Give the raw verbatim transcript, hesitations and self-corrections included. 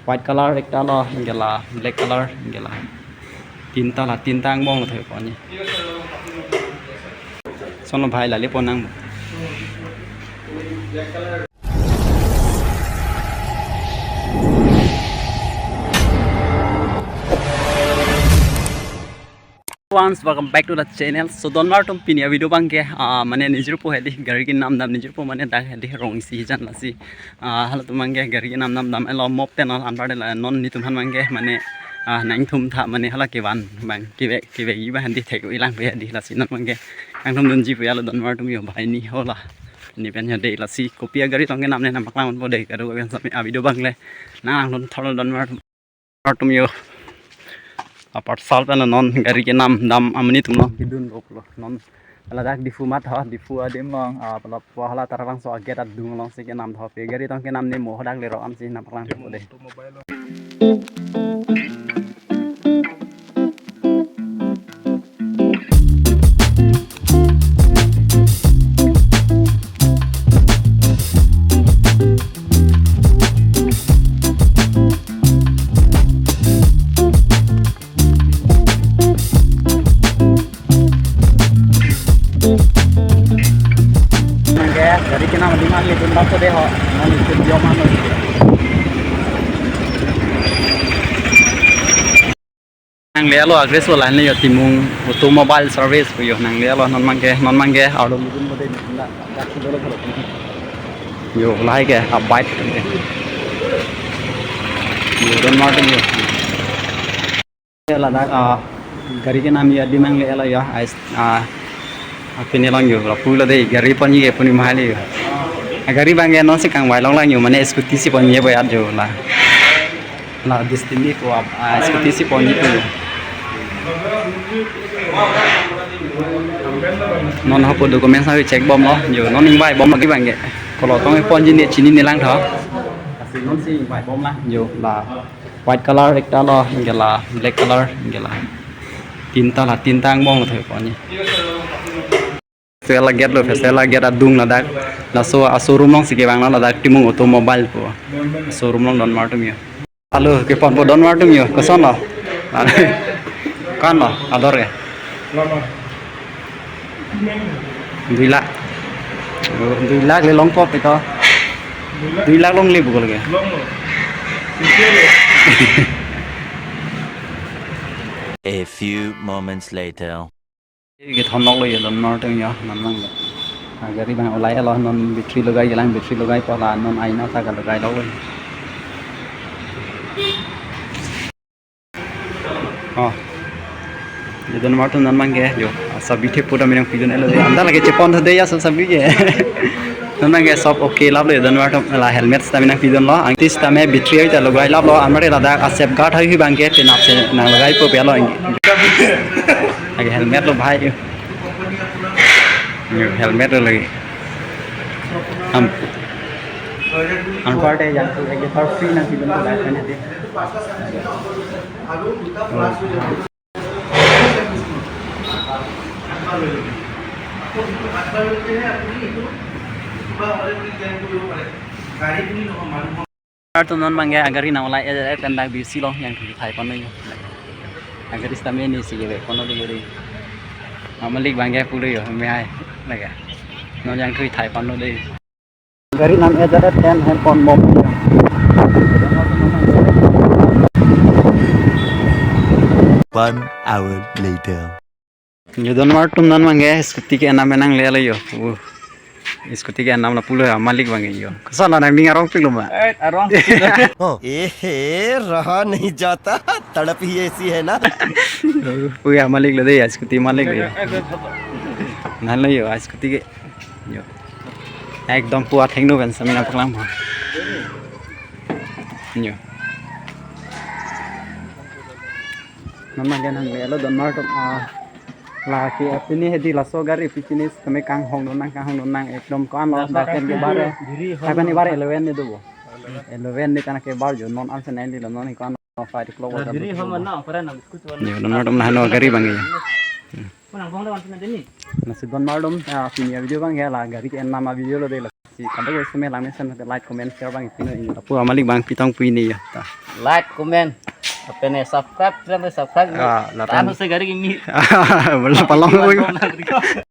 White color ekta lo, anke la black color, anke la tinta, la tinta angbong thek pon ni. Lason lo bhai, la le pon nang. Once, welcome back to the channel. So, donmar atum, pini a-video abangke, ah, mane nejirpo hedi gari kenam dam, nejirpo mane dak hedi rong isi jan lasi. Ah, halatum abangke gari kenam dam dam elo mop te non anpar de la non netum aphan abangke mane, ah, nangtum tha mane hala kevan abang kevek kevek iba handi thek ilang pe hedi lasi non abangke kangtum dunji pu ya lo donmar atum yo bhai ni hola. Ni pen yo de lasi kopi a-gari tong kenam ne nangpaklang ponpo de kado pen sami a-video abang le nang nangtum thor donmar atum. Atum yo. Apar sal pen non gari kenam dam amonit atum lo kedun doklo. Non ladak Diphu mat ha, Diphu adim along, ah, palap hala Tarabangso a-gate adung alongsi kenam tha pe. Gari tong kenam ne mo hadak le ro ansi nangpaklang tha de. Nangke gari kenam lima kali pun bangso de ho. Nang ikut dia mana? Nangle lo a-gate lo lahin yo Timung Automobile Service pu yo nangle lo non abangke, non abangke auto lubin mode ni na dak dolo dolo. Yo lahai ke a-bike ke. Yo donmar atum yo. Ladak, ah, gari kenam ya di nangle lo ya, ais, ah, apini long yo, la pulo de, gari ponji ke puni mahal yo. Ah, gari abangke nonsi kangvai longlang yo, mane scooty si ponji boyat yo la. La Destiny ko ap, ah, scooty si ponji ko. Non hapu documents na check bom lo, yo, non ingvai bom lagi abangke. Kolo tong ponji ne chini ne lang tha. Lasi nonsi ingvai bom la, yo, la. White color ekta lo, anke la black color, anke la tinta, la tinta angbong thek pon ni. Festival a-gate lo, festival a-gate adung ladak. Laso a-showroom alongsi kevang lo ladak Timung Automobile pu. Showroom along donmar atum yo. Alo, keponpo donmar atum yo. Koson lo? Kan lo, ador ke? Dui lakh. Oh, dui lakh le longpo pe to. Dui lakh longle bukol ke. A few moments later. Kethon lok lo yo donmar atum yo, non abang. Ah, gari abang olai lo, non battery logai kelang, battery logai po la, non aina ta ka logai lok lo. Oh. Yo donmar atum non abangke, yo, ah, sabi the pura menang pidun elo de. Anta lagi chepon de ya sabi ke. Non abangke sob okay lap lo yo donmar atum la helmet seta menang pidun lo. Angti seta me battery ta logai lap lo. Amare ladak a-safeguard hai abangke penap si nang logai po pe lo. Lagi helmet lo bhai yo. Yo, helmet lo lagi. Am. Anpar de yang tu lagi tar free nang pidun lo bhai kan hadi. Ar to non abangke agari nang olai eh pen dak bisi lo yang tu thai pon yo. Agari seta me ni si ke pon lo de gari. Amalik abangke pulo yo me hai. Laga. Non yang tu thai pon lo de. Gari nam ejarat ten hem pon bom. One hour later. Yo donmar atum non abangke scooty ke enam menang le alo yo. Uh. Scooty ke enam lapulo ya malik abangke yo. Koson la nang ning arong pik lo ma. Eh, arong. Oh, ए हे, रहा नहीं जाता, तड़प ही ऐसी है ना। Uh, puya malik lo de ya scooty malik lo yo. Nang lo yo scooty ke. Yo. Ekdom puat hengno kan sami nangpaklang pon. Yo. Non abangke nangle lo donmar atum, ah, lake apini hedi laso gari pichinit kami kanghong non nang kanghong non nang ekdom ko-an lo dak pen ke bar. Hai pen ke bar eleven ne do bo. Eleven ne kana ke bar jo non anse nine lo non ko-an lo five o'clock wala. Yo donmar atum la hano gari abangke. Lasi donmar atum, ah, pini a-video abangke la gari ke enam a-video lo de la. Si kadokave isi me lang mesen, like, comment, share abang ipinoi. Lapu amalik abang pitong puine ya ta. Like, comment, lapen subscribe, channel subscribe. Ah, lapen. Tan se gari kimi. Belum palong. Iwan Bom Nagri.